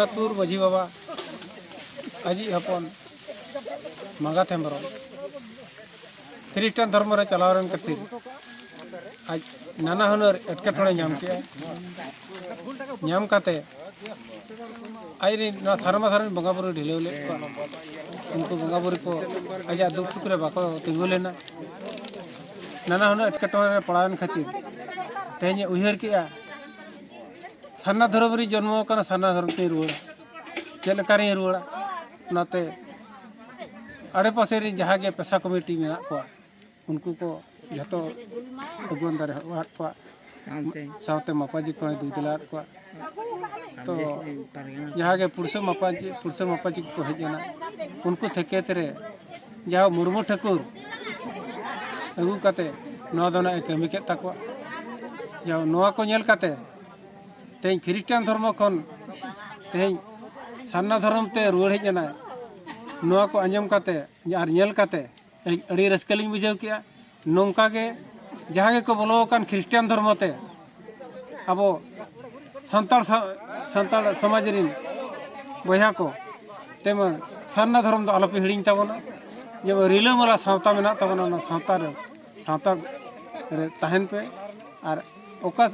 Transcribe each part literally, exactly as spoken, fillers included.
ᱟᱹᱛᱩ ᱢᱟᱹᱡᱷᱤ ᱵᱟᱵᱟ ᱟᱡᱤᱡ ᱦᱚᱯᱚᱱ ᱢᱟᱸᱜᱟᱛ ᱦᱮᱢᱵᱨᱚᱢ ᱠᱷᱨᱤᱥᱴᱟᱱ ᱫᱷᱚᱨᱢᱚ ᱨᱮ ᱪᱟᱞᱟᱣ ᱞᱮᱱ ᱠᱷᱟᱹᱛᱤᱨ ᱟᱡ ᱱᱟᱱᱟ ᱦᱩᱱᱟᱹᱨ ᱮᱴᱠᱮᱴᱚᱬᱮ ᱧᱟᱢ ᱠᱮᱜᱼᱟ᱾ ᱧᱟᱢ ᱠᱟᱛᱮ ᱟᱡᱨᱮᱱ ᱱᱚᱣᱟ ᱥᱟᱨᱢᱟ ᱫᱷᱚᱨᱚᱢ ᱨᱮᱱ ᱵᱚᱸᱜᱟ ᱵᱩᱨᱩ ᱰᱷᱤᱞᱟᱹᱣ ᱞᱮᱫ ᱠᱚᱣᱟ᱾ ᱩᱱᱠᱩ ᱵᱚᱸᱜᱟ ᱵᱩᱨᱩ ᱠᱚ ᱟᱡᱟᱜ ᱫᱩᱠ ᱥᱩᱠ ᱨᱮ ᱵᱟᱠᱚ ᱛᱤᱸᱜᱩ ᱞᱮᱱᱟ᱾ ᱱᱟᱱᱟ ᱦᱩᱱᱟᱹᱨ ᱮᱴᱠᱮᱴᱚᱬᱮ ᱨᱮ ᱯᱟᱲᱟᱣᱮᱱ ᱠᱷᱟᱹᱛᱤᱨ ᱛᱮᱦᱮᱧ ᱮ ᱩᱭᱦᱟᱹᱨ ᱠᱮᱜᱼᱟ, ᱥᱟᱨᱱᱟ ᱫᱷᱚᱨᱚᱢ ᱨᱮᱧ ᱡᱚᱱᱢᱚ ᱟᱠᱟᱱᱟ, ᱥᱟᱨᱱᱟ ᱫᱷᱚᱨᱚᱢ ᱛᱮᱧ ᱨᱩᱣᱟᱹᱲᱟ᱾ ᱪᱮᱫ ᱞᱮᱠᱟᱨᱤᱧ ᱨᱩᱣᱟᱹᱲᱟ? ᱚᱱᱟᱛᱮ ᱟᱲᱮᱯᱟᱥᱮ ᱨᱮᱱ ᱡᱟᱦᱟᱸ ᱜᱮ ᱯᱮᱥᱟ ᱠᱚᱢᱤᱴᱤ ᱢᱮᱱᱟᱜ ᱠᱚᱣᱟ, ᱩᱱᱠᱩ ᱠᱚ ᱡᱷᱚᱛᱚ ᱟᱹᱜᱩᱣᱟᱹᱱ ᱫᱟᱨᱮ ᱦᱚᱦᱚᱣᱟᱫ ᱠᱚᱣᱟ᱾ ᱥᱟᱶᱛᱮ ᱥᱟᱶᱛᱮ ᱢᱟᱯᱟᱡᱤ ᱠᱚᱦᱚᱸᱭ ᱫᱩ ᱫᱮᱞᱟᱣᱟᱫ ᱠᱚᱣᱟ᱾ ᱛᱚ ᱡᱟᱦᱟᱸ ᱜᱮ ᱯᱩᱲᱥᱟᱹ ᱢᱟᱯᱟᱡᱤ, ᱯᱩᱲᱥᱟᱹ ᱢᱟᱯᱟᱡᱤ ᱠᱚᱠᱚ ᱦᱮᱡ ᱮᱱᱟ, ᱩᱱᱠᱩ ᱛᱷᱮᱠᱮᱛ ᱨᱮ ᱡᱟᱦᱟᱸ ᱢᱩᱨᱢᱩ ᱴᱷᱟᱹᱠᱩᱨ ᱟᱹᱜᱩ ᱠᱟᱛᱮ ᱱᱚᱣᱟ ᱫᱚ ᱱᱟᱜ ᱮ ᱠᱟᱹᱢᱤ ᱠᱮᱫ ᱛᱟᱠᱚᱣᱟ᱾ ᱡᱟᱦᱟᱸ ᱱᱚᱣᱟ ᱠᱚ ᱧᱮᱞ ᱠᱟᱛᱮ ᱛᱮᱦᱮᱧ ᱠᱷᱨᱤᱥᱴᱟᱱ ᱫᱷᱚᱨᱢᱚ ᱠᱷᱚᱱ ᱛᱮᱦᱮᱧ ᱥᱟᱨᱱᱟ ᱫᱷᱚᱨᱚᱢ ᱛᱮ ᱨᱩᱣᱟᱹᱲ ᱦᱮᱡ ᱮᱱᱟᱭ᱾ ᱱᱚᱣᱟ ᱠᱚ ᱟᱸᱡᱚᱢ ᱠᱟᱛᱮ ᱟᱨ ᱧᱮᱞ ᱠᱟᱛᱮ ᱟᱹᱰᱤ, ᱟᱹᱰᱤ ᱨᱟᱹᱥᱠᱟᱹ ᱞᱤᱧ ᱵᱩᱡᱷᱟᱹᱣ ᱠᱮᱜᱼᱟ᱾ ᱱᱚᱝᱠᱟ ᱜᱮ ᱡᱟᱦᱟᱸ ᱜᱮᱠᱚ ᱵᱚᱞᱚ ᱟᱠᱟᱱ ᱠᱷᱨᱤᱥᱴᱟᱱ ᱫᱷᱚᱨᱢᱚ ᱛᱮ ᱟᱵᱚ ᱥᱟᱱᱛᱟᱲ ᱥᱟ-, ᱥᱟᱱᱛᱟᱲ ᱥᱚᱢᱟᱡᱽ ᱨᱮᱱ ᱵᱚᱭᱦᱟ ᱠᱚ, ᱛᱮᱢᱚᱱ ᱥᱟᱨᱱᱟ ᱫᱷᱚᱨᱚᱢ ᱫᱚ ᱟᱞᱚᱯᱮ ᱦᱤᱲᱤᱧ ᱛᱟᱵᱚᱱᱟ᱾ ᱡᱮᱢᱚᱱ ᱨᱤᱞᱟᱹᱢᱟᱞᱟ ᱥᱟᱶᱛᱟ ᱢᱮᱱᱟᱜ ᱛᱟᱵᱚᱱᱟ, ᱚᱱᱟ ᱥᱟᱶᱛᱟ ᱨᱮ, ᱥᱟᱶᱛᱟ ᱨᱮ ᱛᱟᱦᱮᱱ ᱯᱮ᱾ ᱟᱨ ᱚᱠᱟ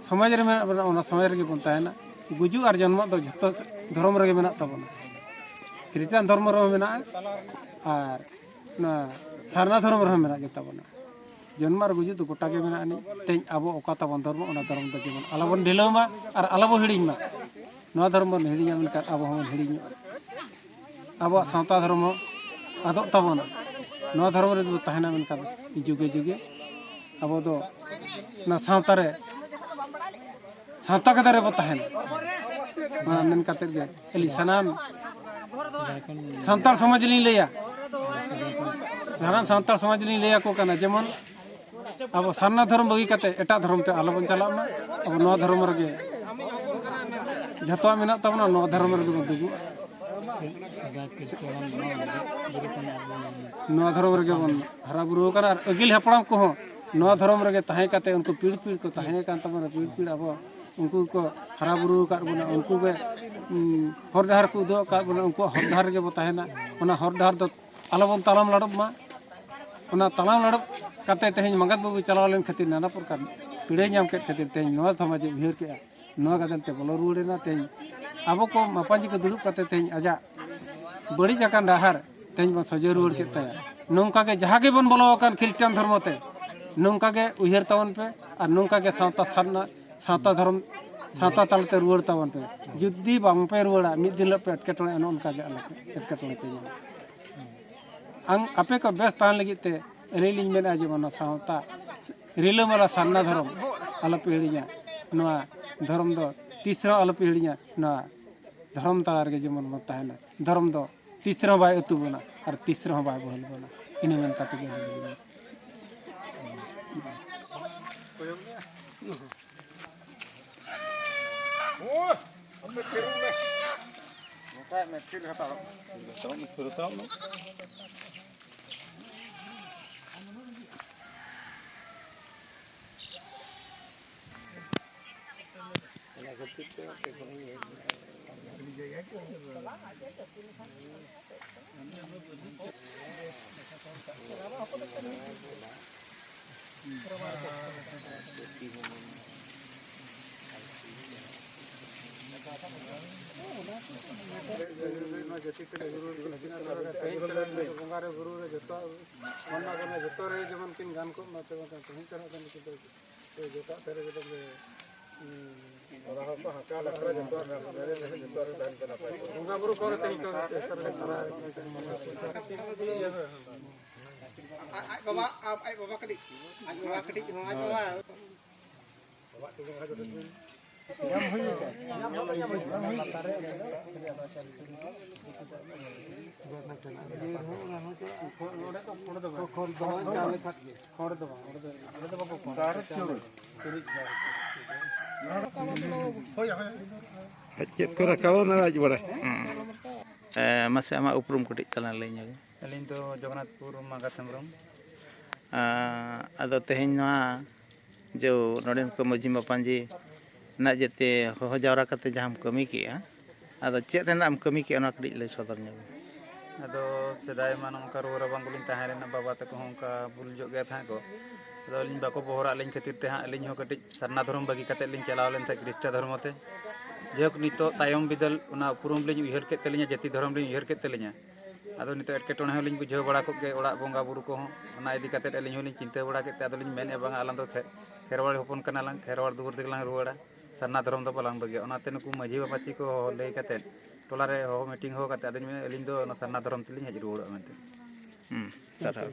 ᱥᱚᱢᱟᱡᱽ ᱨᱮ ᱢᱮᱱᱟᱜ ᱵᱚᱱᱟ, ᱚᱱᱟ ᱥᱚᱢᱟᱡᱽ ᱨᱮᱜᱮ ᱵᱚᱱ ᱛᱟᱦᱮᱱᱟ᱾ ᱜᱩᱡᱩᱜ ᱟᱨ ᱡᱚᱱᱢᱚᱜ ᱫᱚ ᱡᱷᱚᱛᱚ ᱫᱷᱚᱨᱚᱢ ᱨᱮᱜᱮ ᱢᱮᱱᱟᱜ ᱛᱟᱵᱚᱱᱟ᱾ ᱠᱷᱨᱤᱥᱴᱟᱱ ᱫᱷᱚᱨᱢᱚ ᱨᱮᱦᱚᱸ ᱢᱮᱱᱟᱜᱼᱟ ᱟᱨ ᱱᱚᱣᱟ ᱥᱟᱨᱱᱟ ᱫᱷᱚᱨᱚᱢ ᱨᱮᱦᱚᱸ ᱢᱮᱱᱟᱜ ᱜᱮᱛᱟ ᱵᱚᱱᱟ᱾ ᱡᱚᱱᱢᱚ ᱟᱨ ᱜᱩᱡᱩᱜ ᱫᱚ ᱜᱚᱴᱟ ᱜᱮ ᱢᱮᱱᱟᱜ ᱟᱹᱱᱤᱡ᱾ ᱛᱮᱦᱮᱧ ᱟᱵᱚ ᱚᱠᱟ ᱛᱟᱵᱚᱱ ᱫᱷᱚᱨᱢᱚ, ᱚᱱᱟ ᱫᱷᱚᱨᱚᱢ ᱫᱚ ᱡᱮᱢᱚᱱ ᱟᱞᱚᱵᱚᱱ ᱰᱷᱤᱞᱟᱹᱣ ᱢᱟ ᱟᱨ ᱟᱞᱚᱵᱚᱱ ᱦᱤᱲᱤᱧ ᱢᱟ᱾ ᱱᱚᱣᱟ ᱫᱷᱚᱨᱚᱢ ᱵᱚᱱ ᱦᱤᱲᱤᱧᱟ, ᱢᱮᱱᱠᱷᱟᱱ ᱟᱵᱚ ᱦᱚᱸᱵᱚᱱ ᱦᱤᱲᱤᱧᱚᱜᱼᱟ᱾ ᱟᱵᱚᱣᱟᱜ ᱥᱟᱶᱛᱟ ᱫᱷᱚᱨᱚᱢ ᱦᱚᱸ ᱟᱫᱚᱜ ᱛᱟᱵᱚᱱᱟ᱾ ᱱᱚᱣᱟ ᱫᱷᱚᱨᱚᱢ ᱨᱮ ᱡᱩᱫᱤ ᱵᱚᱱ ᱛᱟᱦᱮᱱᱟ, ᱢᱮᱱᱠᱷᱟᱱ ᱡᱩᱜᱮ ᱡᱩᱜᱮ ᱟᱵᱚ ᱫᱚ ᱚᱱᱟ ᱥᱟᱶᱛᱟ ᱨᱮ, ᱥᱟᱶᱛᱟ ᱠᱟᱛᱷᱟ ᱨᱮᱵᱚ ᱛᱟᱦᱮᱱᱟ᱾ ᱚᱱᱟ ᱢᱮᱱ ᱠᱟᱛᱮᱫ ᱜᱮ ᱟᱹᱞᱤᱧ ᱥᱟᱱᱟᱢ ᱥᱟᱱᱛᱟᱲ ᱥᱚᱢᱟᱡᱽ ᱞᱤᱧ ᱞᱟᱹᱭᱟ, ᱥᱟᱱᱟᱢ ᱥᱟᱱᱛᱟᱲ ᱥᱚᱢᱟᱡᱽ ᱞᱤᱧ ᱞᱟᱹᱭ ᱟᱠᱚ ᱠᱟᱱᱟ, ᱡᱮᱢᱚᱱ ᱟᱵᱚ ᱥᱟᱨᱱᱟ ᱫᱷᱚᱨᱚᱢ ᱵᱟᱹᱜᱤ ᱠᱟᱛᱮ ᱮᱴᱟᱜ ᱫᱷᱚᱨᱚᱢ ᱛᱮ ᱟᱞᱚᱵᱚᱱ ᱪᱟᱞᱟᱜ ᱢᱟ᱾ ᱟᱵᱚ ᱱᱚᱣᱟ ᱫᱷᱚᱨᱚᱢ ᱨᱮᱜᱮ ᱡᱷᱚᱛᱚᱣᱟᱜ ᱢᱮᱱᱟᱜ ᱛᱟᱵᱚᱱᱟ, ᱱᱚᱣᱟ ᱫᱷᱚᱨᱚᱢ ᱨᱮᱜᱮ ᱵᱚᱱ ᱫᱩᱜᱩᱜᱼᱟ᱾ ᱥᱮᱫᱟᱭ ᱯᱤᱞᱪᱩ ᱦᱟᱲᱟᱢ ᱵᱚᱱ ᱵᱩᱡᱷᱟᱹᱣ ᱫᱟᱲᱮᱭᱟᱜ ᱠᱟᱱᱟ ᱟᱵᱚ᱾ ᱱᱚᱣᱟ ᱫᱷᱚᱨᱚᱢ ᱨᱮᱜᱮ ᱵᱚᱱ ᱦᱟᱨᱟ ᱵᱩᱨᱩ ᱟᱠᱟᱱᱟ ᱟᱨ ᱟᱹᱜᱤᱞ ᱦᱟᱯᱲᱟᱢ ᱠᱚᱦᱚᱸ ᱱᱚᱣᱟ ᱫᱷᱚᱨᱚᱢ ᱨᱮᱜᱮ ᱛᱟᱦᱮᱸ ᱠᱟᱛᱮ ᱩᱱᱠᱩ ᱯᱤᱲ ᱯᱤᱲ ᱠᱚ ᱛᱟᱦᱮᱸ ᱠᱟᱱ ᱛᱟᱵᱚᱱᱟ, ᱯᱤᱲ ᱯᱤᱲ ᱟᱵᱚ ᱩᱱᱠᱩ ᱜᱮᱠᱚ ᱦᱟᱨᱟ ᱵᱩᱨᱩ ᱟᱠᱟᱫ ᱵᱚᱱᱟ, ᱩᱱᱠᱩ ᱜᱮ ᱩᱸ, ᱦᱚᱨ ᱰᱟᱦᱟᱨ ᱠᱚ ᱩᱫᱩᱜ ᱟᱠᱟᱫ ᱵᱚᱱᱟ, ᱩᱱᱠᱩᱣᱟᱜ ᱦᱚᱨ ᱰᱟᱦᱟᱨ ᱨᱮᱜᱮ ᱵᱚ ᱛᱟᱦᱮᱱᱟ᱾ ᱚᱱᱟ ᱦᱚᱨ ᱰᱟᱦᱟᱨ ᱫᱚ ᱟᱞᱚᱵᱚᱱ ᱛᱟᱲᱟᱢ ᱞᱟᱲᱚᱵ ᱢᱟ᱾ ᱚᱱᱟ ᱛᱟᱲᱟᱢ ᱞᱟᱲᱚᱵ ᱠᱟᱛᱮ ᱛᱮᱦᱮᱧ ᱢᱟᱸᱜᱟᱛ ᱵᱟᱹᱵᱩ ᱪᱟᱞᱟᱣ ᱞᱮᱱ ᱠᱷᱟᱹᱛᱤᱨ ᱱᱟᱱᱟ ᱯᱨᱚᱠᱟᱨ ᱯᱤᱲᱟᱹᱭ ᱧᱟᱢ ᱠᱮᱫ ᱠᱷᱟᱹᱛᱤᱨ ᱛᱮᱦᱮᱧ ᱱᱚᱣᱟ ᱥᱚᱢᱟᱡᱽ ᱮ ᱩᱭᱦᱟᱹᱨ ᱠᱮᱫᱼᱟ, ᱱᱚᱣᱟ ᱜᱟᱫᱮᱞ ᱛᱮ ᱵᱚᱞᱚ ᱨᱩᱣᱟᱹᱲ ᱮᱱᱟ᱾ ᱛᱮᱦᱮᱧ ᱟᱵᱚ ᱠᱚ ᱢᱟᱯᱟᱧᱡᱤ ᱠᱚ ᱫᱩᱲᱩᱵ ᱠᱟᱛᱮ ᱛᱮᱦᱮᱧ ᱟᱡᱟᱜ ᱵᱟᱹᱲᱤᱡ ᱟᱠᱟᱱ ᱰᱟᱦᱟᱨ ᱛᱮᱦᱮᱧ ᱵᱚᱱ ᱥᱚᱡᱷᱮ ᱨᱩᱣᱟᱹᱲ ᱠᱮᱫ ᱛᱟᱭᱟ᱾ ᱱᱚᱝᱠᱟ ᱜᱮ ᱡᱟᱦᱟᱸ ᱜᱮᱵᱚᱱ ᱵᱚᱞᱚ ᱟᱠᱟᱱ ᱠᱷᱨᱤᱥᱴᱟᱱ ᱫᱷᱚᱨᱢᱚ ᱛᱮ, ᱱᱚᱝᱠᱟ ᱜᱮ ᱩᱭᱦᱟᱹᱨ ᱛᱟᱵᱚᱱ ᱯᱮ ᱟᱨ ᱱᱚᱝᱠᱟ ᱜᱮ ᱥᱟᱶᱛᱟ ᱥᱟᱨᱱᱟ, ᱥᱟᱶᱛᱟ ᱫᱷᱚᱨᱚᱢ, ᱥᱟᱶᱛᱟ ᱛᱟᱞᱟᱛᱮ ᱨᱩᱣᱟᱹᱲ ᱛᱟᱵᱚᱱ ᱯᱮ᱾ ᱡᱩᱫᱤ ᱵᱟᱝᱯᱮ ᱨᱩᱣᱟᱹᱲᱟ, ᱢᱤᱫ ᱫᱤᱱ ᱦᱤᱞᱳᱜ ᱯᱮ ᱮᱴᱠᱮᱴᱚᱬᱮ, ᱚᱱᱮ ᱚᱱᱠᱟ ᱜᱮ ᱟᱞᱚ ᱯᱮ ᱮᱴᱠᱮᱴᱚᱬᱮ ᱯᱮ ᱧᱟᱢᱟ᱾ ᱟᱢ, ᱟᱯᱮ ᱠᱚ ᱵᱮᱥ ᱛᱟᱦᱮᱱ ᱞᱟᱹᱜᱤᱫ ᱛᱮ ᱟᱹᱞᱤᱧ ᱞᱤᱧ ᱢᱮᱱᱟ, ᱡᱮᱢᱚᱱ ᱱᱚᱣᱟ ᱥᱟᱶᱛᱟ ᱨᱤᱞᱟᱹᱢᱟᱞᱟ ᱥᱟᱨᱱᱟ ᱫᱷᱚᱨᱚᱢ ᱟᱞᱚᱯᱮ ᱦᱤᱲᱤᱧᱟ᱾ ᱱᱚᱣᱟ ᱫᱷᱚᱨᱚᱢ ᱫᱚ ᱛᱤᱥ ᱨᱮᱦᱚᱸ ᱟᱞᱚᱯᱮ ᱦᱤᱲᱤᱧᱟ᱾ ᱱᱚᱣᱟ ᱫᱷᱚᱨᱚᱢ ᱛᱟᱞᱟ ᱨᱮᱜᱮ ᱡᱮᱢᱚᱱ ᱵᱚᱱ ᱛᱟᱦᱮᱱᱟ, ᱫᱷᱚᱨᱚᱢ ᱫᱚ ᱛᱤᱥ ᱨᱮᱦᱚᱸ ᱵᱟᱭ ᱟᱹᱛᱩ ᱵᱚᱱᱟ ᱟᱨ ᱛᱤᱥ ᱨᱮᱦᱚᱸ ᱵᱟᱭ ᱵᱚᱦᱮᱞ ᱵᱚᱱᱟ᱾ ᱤᱱᱟᱹ ᱢᱮᱱ ᱠᱟᱛᱮ ᱜᱮ ᱟᱹᱞᱤᱧ ᱫᱚᱞᱤᱧ ᱢᱮᱛᱟᱭ ᱢᱮ, ᱛᱷᱤᱨ ᱦᱟᱛᱟᱲᱚᱜ ᱢᱮ᱾ ᱛᱷᱤᱨ ᱦᱟᱛᱟᱲᱚᱜ ᱢᱮ, ᱛᱷᱤᱨ ᱦᱟᱛᱟᱲᱚᱜ ᱢᱮ᱾ ᱚᱱᱟ ᱠᱷᱟᱹᱛᱤᱨ ᱛᱮ ᱟᱯᱮ ᱠᱚ ᱵᱚᱸᱜᱟ ᱨᱮ, ᱵᱩᱨᱩ ᱨᱮ, ᱡᱚᱛᱚ ᱢᱟᱱᱱᱟ ᱠᱟᱱᱟ, ᱡᱚᱛᱚ ᱨᱮ ᱡᱮᱢᱚᱱ ᱠᱤᱱ ᱜᱟᱱ ᱠᱚᱜ ᱢᱟ, ᱥᱮ ᱵᱟᱝ ᱛᱮᱦᱮᱧ ᱪᱟᱞᱟᱜ ᱠᱟᱱᱟ ᱠᱤᱱᱛᱩ ᱡᱚᱛᱚᱣᱟᱜ ᱛᱮ ᱨᱮᱜᱮ ᱫᱚ ᱞᱮ, ᱦᱩᱸ᱾ ᱚᱱᱟ ᱦᱚᱸᱠᱚ ᱦᱟᱱᱠᱟ ᱞᱟᱠᱲᱟ ᱡᱚᱛᱚᱣᱟᱜ ᱨᱮᱱᱟᱜ ᱵᱚᱸᱜᱟ ᱵᱩᱨᱩ ᱠᱚᱨᱮ ᱛᱮᱦᱮᱧ ᱠᱚ ᱪᱮᱥᱴᱟ ᱨᱮ ᱠᱚᱨᱟᱣ ᱟᱡ, ᱟᱡ ᱵᱟᱵᱟ, ᱟᱡ ᱵᱟᱵᱟ ᱠᱟᱹᱴᱤᱡ, ᱟᱡ ᱵᱟᱵᱟ ᱠᱟᱹᱴᱤᱡ ᱦᱚᱸ, ᱟᱡ ᱵᱟᱵᱟ᱾ ᱪᱮᱫ ᱠᱚ ᱨᱟᱠᱟᱵᱟ ᱚᱱᱟ ᱟᱡ ᱵᱟᱲᱟᱭ᱾ ᱮ, ᱢᱟᱥᱮ ᱟᱢᱟᱜ ᱩᱯᱨᱩᱢ ᱠᱟᱹᱴᱤᱡ ᱛᱟᱞᱟᱝ ᱞᱟᱹᱭ ᱧᱚᱜ ᱢᱮ᱾ ᱟᱹᱞᱤᱧ ᱫᱚ ᱡᱚᱜᱚᱱᱱᱟᱛᱷᱯᱩᱨ ᱢᱟᱸᱜᱟᱛ ᱦᱮᱢᱵᱨᱚᱢ᱾ ᱮ, ᱟᱫᱚ ᱛᱮᱦᱮᱧ ᱱᱚᱣᱟ ᱡᱮ ᱱᱚᱰᱮᱱ ᱠᱚ ᱢᱟᱹᱡᱷᱤ ᱢᱟᱯᱟᱧᱡᱤ ᱨᱮᱱᱟᱜ ᱡᱟᱛᱮ ᱦᱚᱦᱚ ᱡᱟᱣᱨᱟ ᱠᱟᱛᱮ ᱡᱟᱦᱟᱸᱢ ᱠᱟᱹᱢᱤ ᱠᱮᱜᱼᱟ, ᱟᱫᱚ ᱪᱮᱫ ᱨᱮᱱᱟᱜ ᱮᱢ ᱠᱟᱹᱢᱤ ᱠᱮᱜᱼᱟ, ᱚᱱᱟ ᱠᱟᱹᱴᱤᱡ ᱞᱟᱹᱭ ᱥᱚᱫᱚᱨ ᱧᱚᱜ ᱢᱮ᱾ ᱟᱫᱚ ᱥᱮᱫᱟᱭ ᱢᱟ ᱱᱚᱝᱠᱟ ᱨᱩᱣᱟᱹ ᱨᱟᱵᱟᱝ ᱠᱚᱞᱤᱧ ᱛᱟᱦᱮᱸ ᱞᱮᱱᱟ, ᱵᱟᱵᱟ ᱛᱟᱠᱚ ᱦᱚᱸ ᱚᱱᱠᱟ ᱵᱩᱞ ᱧᱚᱜ ᱜᱮ ᱛᱟᱦᱮᱸᱫ ᱠᱚ᱾ ᱟᱫᱚ ᱟᱹᱞᱤᱧ ᱵᱟᱠᱚ ᱵᱚᱦᱚᱨᱟᱜ ᱞᱤᱧ ᱠᱷᱟᱹᱛᱤᱨ ᱛᱮ ᱦᱟᱸᱜ, ᱟᱹᱞᱤᱧ ᱦᱚᱸ ᱠᱟᱹᱴᱤᱡ ᱥᱟᱨᱱᱟ ᱫᱷᱚᱨᱚᱢ ᱵᱟᱹᱜᱤ ᱠᱟᱛᱮᱫ ᱞᱤᱧ ᱪᱟᱞᱟᱣ ᱞᱮᱱ ᱛᱟᱦᱮᱸᱫ ᱠᱷᱨᱤᱥᱴ ᱫᱷᱚᱨᱢᱚ ᱛᱮ᱾ ᱡᱟᱭᱦᱳᱠ, ᱱᱤᱛᱚᱜ ᱛᱟᱭᱚᱢ ᱵᱤᱫᱟᱹᱞ ᱚᱱᱟ ᱩᱯᱨᱩᱢ ᱞᱤᱧ ᱩᱭᱦᱟᱹᱨ ᱠᱮᱫ ᱛᱟᱹᱞᱤᱧᱟ, ᱡᱟᱹᱛᱤ ᱫᱷᱚᱨᱚᱢ ᱞᱤᱧ ᱩᱭᱦᱟᱹᱨ ᱠᱮᱫ ᱛᱟᱹᱞᱤᱧᱟ᱾ ᱟᱫᱚ ᱱᱤᱛᱚᱜ ᱮᱴᱠᱮᱴᱚᱬᱮ ᱦᱚᱸᱞᱤᱧ ᱵᱩᱡᱷᱟᱹᱣ ᱵᱟᱲᱟ ᱠᱚᱜ ᱜᱮ, ᱚᱲᱟᱜ ᱵᱚᱸᱜᱟ ᱵᱩᱨᱩ ᱠᱚᱦᱚᱸ᱾ ᱚᱱᱟ ᱤᱫᱤ ᱠᱟᱛᱮᱫ ᱟᱹᱞᱤᱧ ᱦᱚᱸᱞᱤᱧ ᱪᱤᱱᱛᱟᱹ ᱵᱟᱲᱟ ᱠᱮᱫ ᱛᱮ ᱟᱫᱚᱞᱤᱧ ᱢᱮᱱᱮᱫᱼᱟ, ᱵᱟᱝᱟ, ᱟᱞᱟᱝ ᱫᱚ ᱠᱷᱮ-, ᱠᱷᱮᱨᱣᱟᱲ ᱦᱚᱯᱚᱱ ᱠᱟᱱᱟᱞᱟᱝ, ᱠᱷᱮᱨᱣᱟᱲ ᱫᱩᱣᱟᱹᱨ ᱛᱮᱜᱮ ᱞᱟᱝ ᱨᱩᱣᱟᱹᱲᱟ, ᱥᱟᱨᱱᱟ ᱫᱷᱚᱨᱚᱢ ᱫᱚ ᱵᱟᱞᱟᱝ ᱵᱟᱹᱜᱤᱭᱟ᱾ ᱚᱱᱟᱛᱮ ᱱᱩᱠᱩ ᱢᱟᱹᱡᱷᱤ ᱵᱟᱵᱟ ᱪᱮᱫ ᱠᱚ ᱞᱟᱹᱭ ᱠᱟᱛᱮᱫ, ᱴᱚᱞᱟ ᱨᱮ ᱦᱚᱦᱚ ᱢᱤᱴᱤᱝ ᱦᱚᱦᱚ ᱠᱟᱛᱮᱫ ᱟᱫᱚᱧ ᱢᱮᱱᱟ, ᱟᱹᱞᱤᱧ ᱫᱚ ᱚᱱᱟ ᱥᱟᱨᱱᱟ ᱫᱷᱚᱨᱚᱢ ᱛᱮᱞᱤᱧ ᱦᱮᱡ ᱨᱩᱣᱟᱹᱲᱚᱜᱼᱟ ᱢᱮᱱᱛᱮ᱾ ᱦᱩᱸ, ᱥᱟᱨᱦᱟᱣ᱾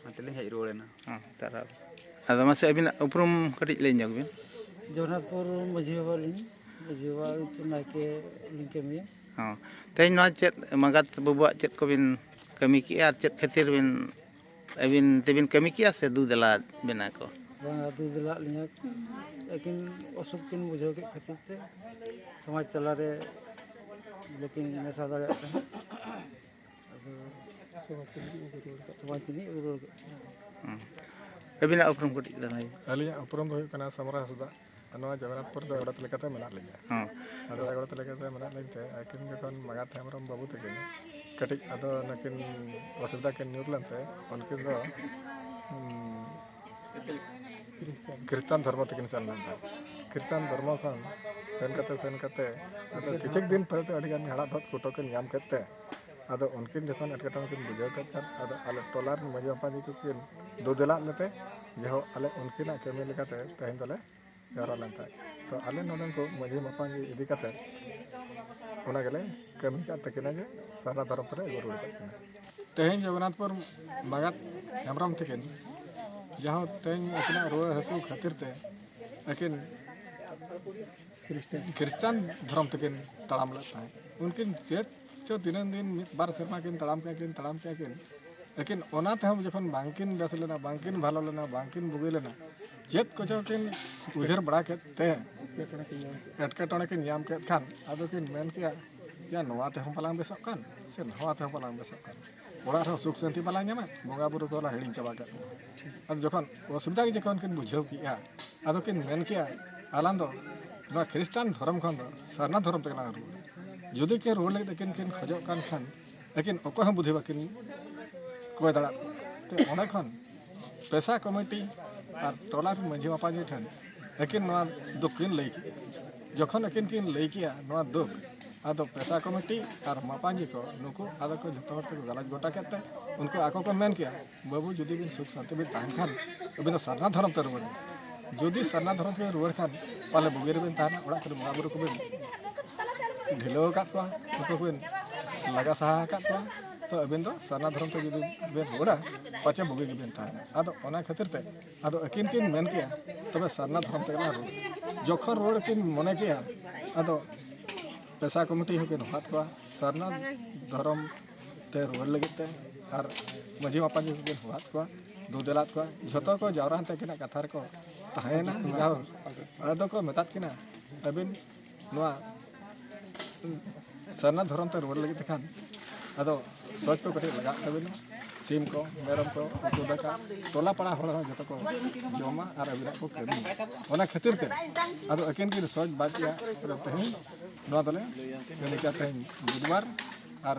ᱚᱱᱟ ᱛᱮᱞᱤᱧ ᱦᱮᱡ ᱨᱩᱣᱟᱹᱲᱮᱱᱟ᱾ ᱦᱚᱸ, ᱥᱟᱨᱦᱟᱣ᱾ ᱟᱫᱚ ᱢᱟᱥᱮ ᱟᱹᱵᱤᱱᱟᱜ ᱩᱯᱨᱩᱢ ᱠᱟᱹᱴᱤᱡ ᱞᱟᱹᱭ ᱧᱚᱜ ᱵᱤᱱ᱾ ᱡᱚᱜᱚᱱᱱᱟᱛᱷᱯᱩᱨ ᱢᱟᱹᱡᱷᱤ ᱵᱟᱵᱟ ᱞᱤᱧ, ᱢᱟᱹᱡᱷᱤ ᱵᱟᱵᱟ ᱱᱟᱭᱠᱮ ᱞᱤᱧ ᱠᱟᱹᱢᱤᱭᱟ᱾ ᱦᱚᱸ, ᱛᱮᱦᱮᱧ ᱱᱚᱣᱟ ᱪᱮᱫ ᱢᱟᱸᱜᱟᱛ ᱵᱟᱹᱵᱩᱣᱟᱜ ᱪᱮᱫ ᱠᱚᱵᱤᱱ ᱠᱟᱹᱢᱤ ᱠᱮᱜᱼᱟ ᱟᱨ ᱪᱮᱫ ᱠᱷᱟᱹᱛᱤᱨ ᱵᱤᱱ, ᱟᱹᱵᱤᱱ ᱛᱮᱵᱤᱱ ᱠᱟᱹᱢᱤ ᱠᱮᱜᱼᱟ ᱥᱮ ᱫᱩ ᱫᱮᱞᱟ ᱵᱮᱱᱟ ᱠᱚ? ᱵᱟᱝᱟ, ᱫᱩ ᱫᱮᱞᱟ ᱞᱤᱧᱟ, ᱟᱹᱠᱤᱱ ᱚᱥᱩᱠ ᱠᱤᱱ ᱵᱩᱡᱷᱟᱹᱣ ᱠᱮᱫ ᱠᱷᱟᱹᱛᱤᱨ ᱛᱮ ᱥᱚᱢᱟᱡᱽ ᱛᱟᱞᱟᱨᱮ ᱵᱟᱹᱠᱤᱱ ᱢᱮᱥᱟ ᱫᱟᱲᱮᱭᱟᱜ ᱠᱟᱱᱟ᱾ ᱟᱫᱚ ᱥᱚᱢᱟᱡᱽ ᱛᱮᱞᱤᱧ ᱟᱹᱜᱩ ᱨᱩᱣᱟᱹᱲ ᱠᱟᱜ ᱥᱚᱢᱟᱡᱽ ᱛᱮᱞᱤᱧ ᱟᱹᱜᱩ ᱨᱩᱣᱟᱹᱲ ᱠᱟᱜ ᱠᱤᱱᱟ᱾ ᱦᱩᱸ᱾ ᱟᱹᱵᱤᱱᱟᱜ ᱩᱯᱨᱩᱢ ᱠᱟᱹᱴᱤᱡ ᱞᱟᱹᱭ ᱵᱤᱱ᱾ ᱟᱹᱞᱤᱧᱟᱜ ᱩᱯᱨᱩᱢ ᱫᱚ ᱦᱩᱭᱩᱜ ᱠᱟᱱᱟ ᱥᱟᱢᱨᱟ ᱦᱟᱸᱥᱫᱟ᱾ ᱱᱚᱣᱟ ᱡᱚᱜᱚᱱᱱᱟᱛᱷᱯᱩᱨ ᱫᱚ ᱜᱚᱰᱮᱛ ᱞᱮᱠᱟᱛᱮ ᱢᱮᱱᱟᱜ ᱞᱤᱧᱟ᱾ ᱦᱚᱸ᱾ ᱟᱫᱚ ᱜᱚᱰᱮᱛ ᱞᱮᱠᱟᱛᱮ ᱢᱮᱱᱟᱜ ᱞᱤᱧ ᱛᱮ, ᱟᱹᱠᱤᱱ ᱡᱚᱠᱷᱚᱱ ᱢᱟᱸᱜᱟᱛ ᱦᱮᱢᱵᱨᱚᱢ ᱵᱟᱹᱵᱩ ᱛᱟᱹᱠᱤᱱ ᱠᱟᱹᱴᱤᱡ ᱟᱫᱚ ᱱᱩᱠᱤᱱ ᱚᱥᱩᱵᱤᱫᱷᱟ ᱠᱤᱱ ᱧᱩᱨ ᱞᱮᱱ ᱛᱮ, ᱩᱱᱠᱤᱱ ᱫᱚ, ᱩᱸ, ᱠᱷᱨᱤᱥᱴᱟᱱ ᱫᱷᱚᱨᱢᱚ ᱛᱮᱠᱤᱱ ᱥᱮᱱ ᱞᱮᱱ ᱛᱟᱦᱮᱸᱫ᱾ ᱠᱷᱨᱤᱥᱴᱟᱱ ᱫᱷᱚᱨᱢᱚ ᱠᱷᱚᱱ ᱥᱮᱱ ᱠᱟᱛᱮ, ᱥᱮᱱ ᱠᱟᱛᱮ ᱟᱫᱚ ᱠᱤᱪᱷᱩ ᱫᱤᱱ ᱯᱚᱨᱮ ᱛᱮ ᱟᱹᱰᱤ ᱜᱟᱱ ᱦᱟᱲᱟᱜ ᱫᱷᱚᱛ ᱠᱩᱴᱟᱹ ᱠᱤᱱ ᱧᱟᱢ ᱠᱮᱫ ᱛᱮ, ᱟᱫᱚ ᱩᱱᱠᱤᱱ ᱡᱚᱠᱷᱚᱱ ᱮᱴᱠᱮᱴᱚᱬᱮ ᱠᱤᱱ ᱵᱩᱡᱷᱟᱹᱣ ᱠᱮᱫ ᱠᱷᱟᱱ, ᱟᱫᱚ ᱟᱞᱮ ᱴᱚᱞᱟ ᱨᱮᱱ ᱢᱟᱹᱡᱷᱤ ᱢᱟᱯᱟᱡᱤ ᱠᱚᱠᱤᱱ ᱫᱩ ᱫᱮᱞᱟᱜ ᱞᱮᱛᱮ, ᱡᱟᱭᱦᱳᱠ, ᱟᱞᱮ ᱩᱱᱠᱤᱱᱟᱜ ᱠᱟᱹᱢᱤ ᱞᱮᱠᱟᱛᱮ ᱛᱮᱦᱮᱧ ᱫᱚᱞᱮ ᱡᱟᱣᱨᱟ ᱞᱮᱱ ᱛᱟᱦᱮᱸᱫ᱾ ᱛᱚ ᱟᱞᱮ ᱱᱚᱰᱮᱱ ᱠᱚ ᱢᱟᱹᱡᱷᱤ ᱢᱟᱯᱟᱡᱤ ᱤᱫᱤ ᱠᱟᱛᱮ ᱚᱱᱟ ᱜᱮᱞᱮ ᱠᱟᱹᱢᱤ ᱠᱟᱫ ᱛᱟᱹᱠᱤᱱᱟ ᱡᱮ ᱥᱟᱨᱱᱟ ᱫᱷᱚᱨᱚᱢ ᱛᱮᱞᱮ ᱟᱹᱜᱩ ᱨᱩᱣᱟᱹᱲ ᱠᱟᱫ ᱠᱤᱱᱟ᱾ ᱛᱮᱦᱮᱧ ᱡᱚᱜᱚᱱᱱᱟᱛᱷᱯᱩᱨ ᱢᱟᱸᱜᱟᱛ ᱦᱮᱢᱵᱨᱚᱢ ᱛᱟᱹᱠᱤᱱ ᱡᱟᱦᱟᱸ ᱛᱮᱦᱮᱧ ᱟᱹᱠᱤᱱᱟᱜ ᱨᱩᱣᱟᱹ ᱦᱟᱹᱥᱩ ᱠᱷᱟᱹᱛᱤᱨ ᱛᱮ ᱟᱹᱠᱤᱱ ᱠᱷᱨᱤᱥᱴᱟᱱ ᱫᱷᱚᱨᱚᱢ ᱛᱮᱠᱤᱱ ᱛᱟᱲᱟᱢ ᱞᱮᱫ ᱛᱟᱦᱮᱸᱫ᱾ ᱩᱱᱠᱤᱱ ᱪᱮᱫ ᱪᱚ ᱛᱤᱱᱟᱹᱝ ᱫᱤᱱ, ᱢᱤᱫ ᱵᱟᱨ ᱥᱮᱨᱢᱟ ᱠᱤᱱ ᱛᱟᱲᱟᱢ ᱠᱮᱜᱼᱟ ᱠᱤᱱ, ᱛᱟᱲᱟᱢ ᱠᱮᱜᱼᱟ ᱠᱤᱱ, ᱞᱮᱠᱤᱱ ᱚᱱᱟ ᱛᱮᱦᱚᱸ ᱡᱚᱠᱷᱚᱱ ᱵᱟᱝᱠᱤᱱ ᱵᱮᱥ ᱞᱮᱱᱟ, ᱵᱟᱝᱠᱤᱱ ᱵᱷᱟᱞᱚ ᱞᱮᱱᱟ, ᱵᱟᱝᱠᱤᱱ ᱵᱩᱜᱤ ᱞᱮᱱᱟ, ᱪᱮᱫ ᱠᱚᱪᱚ ᱠᱤᱱ ᱩᱭᱦᱟᱹᱨ ᱵᱟᱲᱟ ᱠᱮᱫ ᱛᱮ ᱮᱴᱠᱮᱴᱚᱬᱮ ᱠᱤᱱ ᱧᱟᱢ ᱠᱮᱫ ᱠᱷᱟᱱ ᱟᱫᱚ ᱠᱤᱱ ᱢᱮᱱ ᱠᱮᱜᱼᱟ, ᱭᱟ, ᱱᱚᱣᱟ ᱛᱮᱦᱚᱸ ᱵᱟᱞᱟᱝ ᱵᱮᱥᱚᱜ ᱠᱟᱱ ᱥᱮ ᱱᱚᱣᱟ ᱛᱮᱦᱚᱸ ᱵᱟᱞᱟᱝ ᱵᱮᱥᱚᱜ ᱠᱟᱱ, ᱚᱲᱟᱜ ᱨᱮᱦᱚᱸ ᱥᱩᱠ ᱥᱟᱱᱛᱤ ᱵᱟᱞᱟᱝ ᱧᱟᱢᱟ, ᱵᱚᱸᱜᱟ ᱵᱩᱨᱩ ᱠᱚᱞᱟᱝ ᱦᱤᱲᱤᱧ ᱪᱟᱵᱟ ᱠᱮᱫ ᱠᱚᱣᱟ᱾ ᱟᱫᱚ ᱡᱚᱠᱷᱚᱱ ᱚᱥᱩᱵᱤᱫᱷᱟ ᱜᱮ ᱡᱚᱠᱷᱚᱱ ᱠᱤᱱ ᱵᱩᱡᱷᱟᱹᱣ ᱠᱮᱜᱼᱟ, ᱟᱫᱚ ᱠᱤᱱ ᱢᱮᱱ ᱠᱮᱜᱼᱟ, ᱟᱞᱟᱝ ᱫᱚ ᱱᱚᱣᱟ ᱠᱷᱨᱤᱥᱴᱟᱱ ᱫᱷᱚᱨᱚᱢ ᱠᱷᱚᱱ ᱫᱚ ᱥᱟᱨᱱᱟ ᱫᱷᱚᱨᱚᱢ ᱛᱮᱜᱮ ᱞᱟᱝ ᱨᱩᱣᱟᱹᱲᱟ᱾ ᱡᱩᱫᱤ ᱠᱤᱱ ᱨᱩᱣᱟᱹᱲ ᱞᱟᱹᱜᱤᱫ ᱟᱹᱠᱤᱱ ᱠᱤᱱ ᱠᱷᱚᱡᱚᱜ ᱠᱟᱱ ᱠᱷᱟᱱ, ᱟᱹᱠᱤᱱ ᱚᱠᱚᱭ ᱦᱚᱸ ᱵᱩᱫᱷᱤ ᱵᱟᱹᱠᱤᱱ ᱠᱚᱭ ᱫᱟᱲᱮᱭᱟᱜ ᱠᱚᱣᱟ᱾ ᱛᱚ, ᱚᱸᱰᱮ ᱠᱷᱚᱱ ᱯᱮᱥᱟ ᱠᱚᱢᱤᱴᱤ ᱟᱨ ᱴᱚᱞᱟ ᱨᱮᱱ ᱢᱟᱹᱡᱷᱤ ᱢᱟᱯᱟᱡᱷᱤ ᱴᱷᱮᱱ ᱟᱹᱠᱤᱱ ᱱᱚᱣᱟ ᱫᱩᱠ ᱠᱤᱱ ᱞᱟᱹᱭ ᱠᱮᱜᱼᱟ᱾ ᱡᱚᱠᱷᱚᱱ ᱟᱹᱠᱤᱱ ᱠᱤᱱ ᱞᱟᱹᱭ ᱠᱮᱜᱼᱟ ᱱᱚᱣᱟ ᱫᱩᱠ, ᱟᱫᱚ ᱯᱮᱥᱟ ᱠᱚᱢᱤᱴᱤ ᱟᱨ ᱢᱟᱯᱟᱡᱷᱤ ᱠᱚ, ᱱᱩᱠᱩ ᱟᱫᱚ ᱠᱚ ᱡᱷᱚᱛᱚ ᱦᱚᱲ ᱛᱮᱠᱚ ᱜᱟᱞᱚᱪ ᱜᱚᱴᱟ ᱠᱮᱫ ᱛᱮ, ᱩᱱᱠᱩ ᱟᱠᱚ ᱠᱚ ᱢᱮᱱ ᱠᱮᱜᱼᱟ, "ᱵᱟᱹᱵᱩ, ᱡᱩᱫᱤ ᱵᱤᱱ ᱥᱩᱠ ᱥᱟᱱᱛᱤ ᱵᱤᱱ ᱛᱟᱦᱮᱱ ᱠᱷᱟᱱ, ᱟᱹᱵᱤᱱ ᱫᱚ ᱥᱟᱨᱱᱟ ᱫᱷᱚᱨᱚᱢ ᱛᱮ ᱨᱩᱣᱟᱹᱲ ᱵᱤᱱ᱾ ᱡᱩᱫᱤ ᱥᱟᱨᱱᱟ ᱫᱷᱚᱨᱚᱢ ᱛᱮ ᱨᱩᱣᱟᱹᱲ ᱠᱷᱟᱱ, ᱯᱟᱞᱮ ᱵᱩᱜᱤ ᱨᱮᱵᱤᱱ ᱛᱟᱦᱮᱱᱟ, ᱚᱲᱟᱜ ᱠᱚᱨᱮ ᱵᱚᱸᱜᱟ ᱵᱩᱨᱩ ᱠᱚᱵᱤᱱ ᱰᱷᱤᱞᱟᱹᱣ ᱟᱠᱟᱫ ᱠᱚᱣᱟ, ᱩᱱᱠᱩ ᱠᱚᱵᱤᱱ ᱞᱟᱜᱟ ᱥᱟᱦᱟ ᱟᱠᱟᱫ ᱠᱚᱣᱟ᱾ ᱛᱚ, ᱟᱹᱵᱤᱱ ᱫᱚ ᱥᱟᱨᱱᱟ ᱫᱷᱚᱨᱚᱢ ᱛᱮ ᱡᱩᱫᱤ ᱵᱤᱱ ᱨᱩᱣᱟᱹᱲᱟ, ᱯᱟᱪᱮ ᱵᱩᱜᱤ ᱜᱮᱵᱤᱱ ᱛᱟᱦᱮᱱᱟ᱾" ᱟᱫᱚ ᱚᱱᱟ ᱠᱷᱟᱹᱛᱤᱨ ᱛᱮ ᱟᱫᱚ ᱟᱹᱠᱤᱱ ᱠᱤᱱ ᱢᱮᱱ ᱠᱮᱜᱼᱟ, "ᱛᱚᱵᱮ ᱥᱟᱨᱱᱟ ᱫᱷᱚᱨᱚᱢ ᱛᱮᱜᱮ ᱞᱟᱝ ᱨᱩᱣᱟᱹᱲ᱾" ᱡᱚᱠᱷᱚᱱ ᱨᱩᱣᱟᱹᱲ ᱠᱤᱱ ᱢᱚᱱᱮ ᱠᱮᱜᱼᱟ, ᱟᱫᱚ ᱯᱮᱥᱟ ᱠᱚᱢᱤᱴᱤ ᱦᱚᱸᱠᱤᱱ ᱦᱚᱦᱚᱣᱟᱫ ᱠᱚᱣᱟ, ᱥᱟᱨᱱᱟ ᱫᱷᱚᱨᱚᱢ ᱛᱮ ᱨᱩᱣᱟᱹᱲ ᱞᱟᱹᱜᱤᱫ ᱛᱮ, ᱟᱨ ᱢᱟᱹᱡᱷᱤ ᱢᱟᱯᱟᱡᱷᱤ ᱠᱚᱠᱤᱱ ᱦᱚᱦᱚᱣᱟᱫ ᱠᱚᱣᱟ, ᱫᱩ ᱫᱮᱞᱟᱫ ᱠᱚᱣᱟ, ᱡᱷᱚᱛᱚ ᱠᱚ ᱡᱟᱣᱨᱟ ᱮᱱᱛᱮ ᱟᱹᱠᱤᱱᱟᱜ ᱠᱟᱛᱷᱟ ᱨᱮᱠᱚ ᱛᱟᱦᱮᱸᱭᱮᱱᱟ᱾ ᱡᱟᱦᱳ, ᱟᱫᱚ ᱠᱚ ᱢᱮᱛᱟᱫ ᱠᱤᱱᱟ, "ᱟᱹᱵᱤᱱ ᱱᱚᱣᱟ ᱥᱟᱨᱱᱟ ᱫᱷᱚᱨᱚᱢ ᱛᱮ ᱨᱩᱣᱟᱹᱲ ᱞᱟᱹᱜᱤᱫ ᱛᱮᱠᱷᱟᱱ ᱟᱫᱚ ᱥᱚᱪ ᱠᱚ ᱠᱟᱹᱴᱤᱡ ᱞᱟᱜᱟᱜ ᱛᱟᱹᱵᱤᱱᱟ, ᱥᱤᱢ ᱠᱚ, ᱢᱮᱨᱚᱢ ᱠᱚ, ᱩᱛᱩ ᱫᱟᱠᱟ, ᱴᱚᱞᱟ ᱯᱟᱲᱟ ᱦᱚᱲ ᱦᱚᱸ ᱡᱚᱛᱚ ᱠᱚ ᱡᱚᱢᱟ ᱟᱨ ᱟᱹᱵᱤᱱᱟᱜ ᱠᱚ ᱠᱟᱹᱢᱤᱭᱟ᱾" ᱚᱱᱟ ᱠᱷᱟᱹᱛᱤᱨ ᱛᱮ ᱟᱫᱚ ᱟᱹᱠᱤᱱ ᱠᱤᱱ ᱥᱚᱪ ᱵᱟᱡ ᱠᱮᱜᱼᱟ᱾ ᱟᱫᱚ ᱛᱮᱦᱮᱧ ᱱᱚᱣᱟ ᱫᱚᱞᱮ ᱠᱟᱹᱢᱤ ᱠᱮᱜᱼᱟ, ᱛᱮᱦᱮᱧ ᱵᱩᱫᱷᱵᱟᱨ ᱟᱨ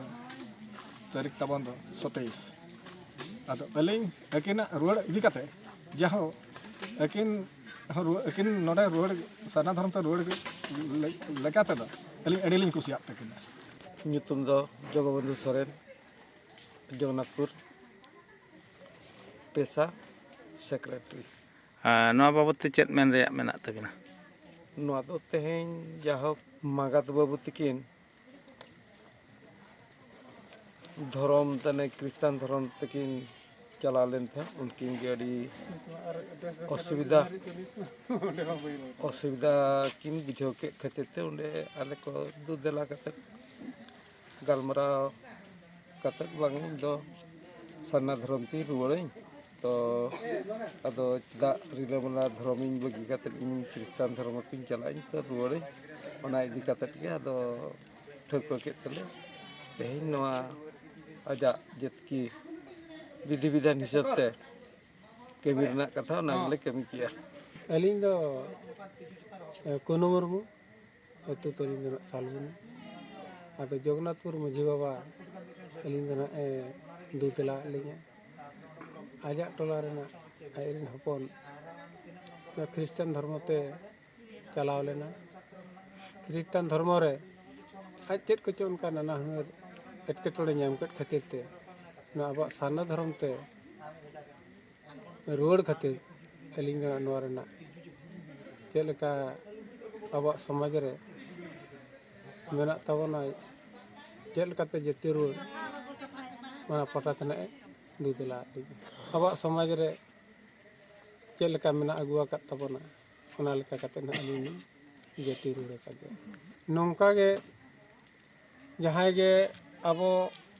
ᱛᱟᱹᱨᱤᱠᱷ ᱛᱟᱵᱚᱱ ᱫᱚ ᱥᱚᱛᱟᱭᱤᱥ᱾ ᱟᱫᱚ ᱟᱹᱞᱤᱧ ᱟᱹᱠᱤᱱᱟᱜ ᱨᱩᱣᱟᱹᱲ ᱤᱫᱤ ᱠᱟᱛᱮ, ᱡᱟᱦᱳ, ᱟᱹᱠᱤᱱ ᱦᱚᱸ ᱨᱩᱣᱟᱹ-, ᱟᱹᱠᱤᱱ ᱱᱚᱰᱮ ᱨᱩᱣᱟᱹᱲ, ᱥᱟᱨᱱᱟ ᱫᱷᱚᱨᱚᱢ ᱛᱮ ᱨᱩᱣᱟᱹᱲ ᱞᱮ-, ᱞᱮᱠᱟ ᱛᱮᱫᱚ ᱟᱹᱞᱤᱧ ᱟᱹᱰᱤ ᱞᱤᱧ ᱠᱩᱥᱤᱭᱟᱜ ᱛᱟᱹᱠᱤᱱᱟ᱾ ᱧᱩᱛᱩᱢ ᱫᱚ ᱡᱚᱜᱚᱵᱚᱱᱫᱷᱩ ᱥᱚᱨᱮᱱ, ᱡᱚᱜᱚᱱᱱᱟᱛᱷᱯᱩᱨ, ᱯᱮᱥᱟ ᱥᱮᱠᱨᱮᱴᱟᱨᱤ᱾ ᱟᱨ ᱱᱚᱣᱟ ᱵᱟᱵᱚᱫ ᱛᱮ ᱪᱮᱫ ᱢᱮᱱ ᱨᱮᱭᱟᱜ ᱢᱮᱱᱟᱜ ᱛᱟᱹᱵᱤᱱᱟ? ᱱᱚᱣᱟ ᱫᱚ ᱛᱮᱦᱮᱧ ᱡᱟᱦᱳᱠ ᱢᱟᱸᱜᱟᱛ ᱵᱟᱹᱵᱩ ᱛᱟᱹᱠᱤᱱ ᱫᱷᱚᱨᱚᱢ, ᱛᱟᱱᱮ ᱠᱷᱨᱤᱥᱴᱟᱱ ᱫᱷᱚᱨᱚᱢ ᱛᱮᱠᱤᱱ ᱪᱟᱞᱟᱣ ᱞᱮᱱ ᱛᱟᱦᱮᱸᱫ, ᱩᱱᱠᱤᱱ ᱜᱮ ᱟᱹᱰᱤ ᱚᱥᱩᱵᱤᱫᱷᱟ, ᱚᱥᱩᱵᱤᱫᱷᱟ ᱠᱤᱱ ᱵᱩᱡᱷᱟᱹᱣ ᱠᱮᱫ ᱠᱷᱟᱹᱛᱤᱨ ᱛᱮ ᱚᱸᱰᱮ ᱟᱞᱮ ᱠᱚ ᱫᱩ ᱫᱮᱞᱟ ᱠᱟᱛᱮᱫ ᱜᱟᱞᱢᱟᱨᱟᱣ ᱠᱟᱛᱮᱫ, "ᱵᱟᱝ, ᱤᱧ ᱫᱚ ᱥᱟᱨᱱᱟ ᱫᱷᱚᱨᱚᱢ ᱛᱤᱧ ᱨᱩᱣᱟᱹᱲᱟᱹᱧ, ᱛᱚ ᱟᱫᱚ ᱪᱮᱫᱟᱜ ᱨᱤᱞᱟᱹᱢᱟᱞᱟ ᱫᱷᱚᱨᱚᱢᱤᱧ ᱵᱟᱹᱜᱤ ᱠᱟᱛᱮᱫ ᱤᱧ ᱠᱷᱨᱤᱥᱴᱟᱱ ᱫᱷᱚᱨᱚᱢ ᱛᱤᱧ ᱪᱟᱞᱟᱜ ᱟᱹᱧ, ᱛᱚ ᱨᱩᱣᱟᱹᱲᱟᱹᱧ?" ᱚᱱᱟ ᱤᱫᱤ ᱠᱟᱛᱮᱫ ᱜᱮ ᱟᱫᱚ ᱴᱷᱟᱹᱣᱠᱟᱹ ᱠᱮᱫ ᱛᱮᱞᱮ ᱛᱮᱦᱮᱧ ᱱᱚᱣᱟ ᱟᱡᱟᱜ ᱡᱮᱛᱠᱤ ᱵᱤᱫᱷᱤ ᱵᱤᱫᱷᱟᱱ ᱦᱤᱥᱟᱹᱵ ᱛᱮ ᱠᱟᱹᱢᱤ ᱨᱮᱱᱟᱜ ᱠᱟᱛᱷᱟ, ᱚᱱᱟ ᱜᱮᱞᱮ ᱠᱟᱹᱢᱤ ᱠᱮᱜᱼᱟ᱾ ᱟᱹᱞᱤᱧ ᱫᱚ ᱠᱩᱱᱩ ᱢᱩᱨᱢᱩ, ᱟᱹᱛᱩ ᱛᱟᱹᱞᱤᱧ ᱫᱚ ᱱᱟᱜ ᱥᱟᱞᱵᱚᱱᱤ᱾ ᱟᱫᱚ ᱡᱚᱜᱚᱱᱱᱟᱛᱷᱯᱩᱨ ᱢᱟᱹᱡᱷᱤ ᱵᱟᱵᱟ ᱟᱹᱞᱤᱧ ᱫᱚ ᱱᱟᱜ ᱮ ᱫᱩ ᱫᱮᱞᱟ ᱟᱫ ᱞᱤᱧᱟ᱾ ᱟᱡᱟᱜ ᱴᱚᱞᱟ ᱨᱮᱱᱟᱜ ᱟᱡ ᱨᱮᱱ ᱦᱚᱯᱚᱱ ᱠᱷᱨᱤᱥᱴᱟᱱ ᱫᱷᱚᱨᱢᱚ ᱛᱮ ᱪᱟᱞᱟᱣ ᱞᱮᱱᱟ᱾ ᱠᱷᱨᱤᱥᱴᱟᱱ ᱫᱷᱚᱨᱢᱚ ᱨᱮ ᱟᱡ ᱪᱮᱫ ᱠᱚᱪᱚ ᱚᱱᱠᱟ ᱱᱟᱱᱟ ᱦᱩᱱᱟᱹᱨ ᱮᱴᱠᱮᱴᱚᱬᱮ ᱧᱟᱢ ᱠᱮᱫ ᱠᱷᱟᱹᱛᱤᱨ ᱛᱮ ᱱᱚᱣᱟ ᱟᱵᱚᱣᱟᱜ ᱥᱟᱨᱱᱟ ᱫᱷᱚᱨᱚᱢ ᱛᱮ ᱨᱩᱣᱟᱹᱲ ᱠᱷᱟᱹᱛᱤᱨ ᱟᱹᱞᱤᱧ ᱫᱚ ᱱᱚᱣᱟ ᱨᱮᱱᱟᱜ ᱪᱮᱫ ᱞᱮᱠᱟ ᱟᱵᱚᱣᱟᱜ ᱥᱚᱢᱟᱡᱽ ᱨᱮ ᱢᱮᱱᱟᱜ ᱛᱟᱵᱚᱱᱟ, ᱪᱮᱫ ᱞᱮᱠᱟᱛᱮ ᱡᱟᱹᱛᱤ ᱨᱩᱣᱟᱹᱲ, ᱚᱱᱟ ᱯᱟᱦᱴᱟ ᱛᱮ ᱱᱟᱜ ᱮ ᱫᱩ ᱫᱮᱞᱟ ᱟᱫ ᱞᱤᱧᱟ᱾ ᱟᱵᱚᱣᱟᱜ ᱥᱚᱢᱟᱡᱽ ᱨᱮ ᱪᱮᱫ ᱞᱮᱠᱟ ᱢᱮᱱᱟᱜ ᱟᱹᱜᱩ ᱟᱠᱟᱫ ᱛᱟᱵᱚᱱᱟ, ᱚᱱᱟ ᱞᱮᱠᱟ ᱠᱟᱛᱮ ᱱᱟᱜ ᱟᱹᱞᱤᱧ ᱞᱤᱧ ᱡᱟᱹᱛᱤ ᱨᱩᱣᱟᱹᱲ ᱟᱠᱟᱫᱮᱭᱟ᱾ ᱱᱚᱝᱠᱟ ᱜᱮ ᱡᱟᱦᱟᱸᱭ ᱜᱮ ᱟᱵᱚ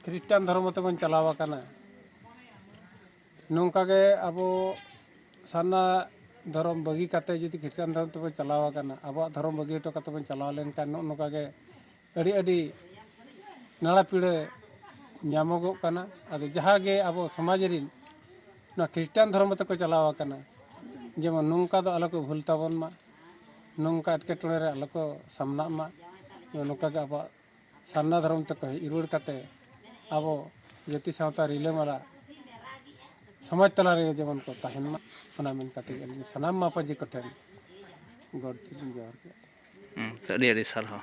ᱠᱷᱨᱤᱥᱴᱟᱱ ᱫᱷᱚᱨᱢᱚ ᱛᱮᱵᱚᱱ ᱪᱟᱞᱟᱣ ᱟᱠᱟᱱᱟ, ᱱᱚᱝᱠᱟ ᱜᱮ ᱟᱵᱚ ᱥᱟᱨᱱᱟ ᱫᱷᱚᱨᱚᱢ ᱵᱟᱹᱜᱤ ᱠᱟᱛᱮ ᱡᱩᱫᱤ ᱠᱷᱨᱤᱥᱴᱟᱱ ᱫᱷᱚᱨᱚᱢ ᱛᱮᱵᱚᱱ ᱪᱟᱞᱟᱣ ᱟᱠᱟᱱᱟ, ᱟᱵᱚᱣᱟᱜ ᱫᱷᱚᱨᱚᱢ ᱵᱟᱹᱜᱤ ᱦᱚᱴᱚ ᱠᱟᱛᱮ ᱵᱚᱱ ᱪᱟᱞᱟᱣ ᱞᱮᱱᱠᱷᱟᱱ ᱱᱚᱜᱼᱚ ᱱᱚᱝᱠᱟ ᱜᱮ ᱟᱹᱰᱤ ᱟᱹᱰᱤ ᱱᱟᱲᱟ ᱯᱤᱲᱟᱹ ᱧᱟᱢᱚᱜᱚᱜ ᱠᱟᱱᱟ᱾ ᱟᱫᱚ ᱡᱟᱦᱟᱸ ᱜᱮ ᱟᱵᱚ ᱥᱚᱢᱟᱡᱽ ᱨᱤᱱ ᱱᱚᱣᱟ ᱠᱷᱨᱤᱥᱴᱟᱱ ᱫᱷᱚᱨᱚᱢ ᱛᱮᱠᱚ ᱪᱟᱞᱟᱣ ᱟᱠᱟᱱᱟ, ᱡᱮᱢᱚᱱ ᱱᱚᱝᱠᱟ ᱫᱚ ᱟᱞᱚ ᱠᱚ ᱵᱷᱩᱞ ᱛᱟᱵᱚᱱ ᱢᱟ, ᱱᱚᱝᱠᱟ ᱮᱴᱠᱮᱴᱚᱬᱮ ᱨᱮ ᱟᱞᱚ ᱠᱚ ᱥᱟᱢᱱᱟᱜ ᱢᱟ, ᱱᱚᱝᱠᱟ ᱜᱮ ᱟᱵᱚᱣᱟᱜ ᱥᱟᱨᱱᱟ ᱫᱷᱚᱨᱚᱢ ᱛᱮᱠᱚ ᱦᱮᱡ ᱨᱩᱣᱟᱹᱲ ᱠᱟᱛᱮ ᱟᱵᱚ ᱡᱟᱹᱛᱤ ᱥᱟᱶᱛᱟ ᱨᱤᱞᱟᱹᱢᱟᱞᱟ ᱥᱚᱢᱟᱡᱽ ᱛᱟᱞᱟ ᱨᱮᱜᱮ ᱡᱮᱢᱚᱱ ᱠᱚ ᱛᱟᱦᱮᱱ ᱢᱟ, ᱚᱱᱟ ᱢᱮᱱ ᱠᱟᱛᱮ ᱜᱮ ᱟᱹᱞᱤᱧ ᱥᱟᱱᱟᱢ ᱢᱟᱯᱟᱡᱤ ᱠᱚᱴᱷᱮᱱ ᱜᱚᱰ ᱞᱤᱧ ᱡᱚᱦᱟᱨ ᱠᱮᱫᱟ᱾ ᱦᱩᱸ, ᱟᱹᱰᱤ ᱟᱹᱰᱤ ᱥᱟᱨᱦᱟᱣ᱾